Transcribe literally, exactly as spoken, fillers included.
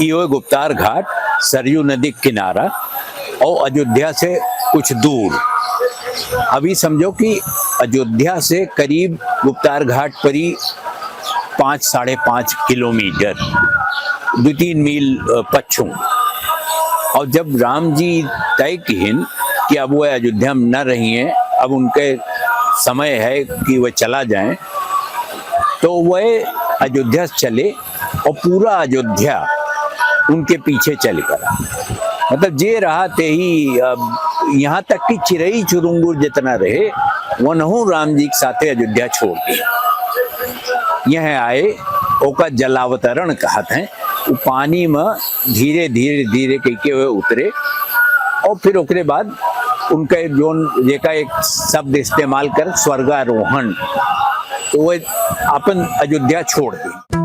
इहो गुप्तार घाट, सरयू नदी के किनारा और अयोध्या से कुछ दूर। अभी समझो कि अयोध्या से करीब गुप्तार घाट परी पाँच, साढ़े पाँच किलोमीटर, दो तीन मील, अ, पच्छुम। और जब राम जी तय किहिन कि अब वह अयोध्या में न रही हैं, अब उनके समय है कि वह चला जाएं, तो वह अयोध्या से चले और पूरा अयोध्या उनके पीछे चल पड़ा। मतलब, जे रहा ते ही, अब यहाँ तक कि चिरई चुरुंगुर जितना रहे, वनहू राम जी के साथे अयोध्या छोड़ दी। यह आए, ओका जलावतरण कहत हैं। वो पानी में धीरे, धीरे, धीरे कइके हुए उतरे और फिर ओकरे बाद उनका एक जोन, जेका एक शब्द इस्तेमाल कर, स्वर्गारोहण, तो वह अपन अयोध्या छोड़ दी।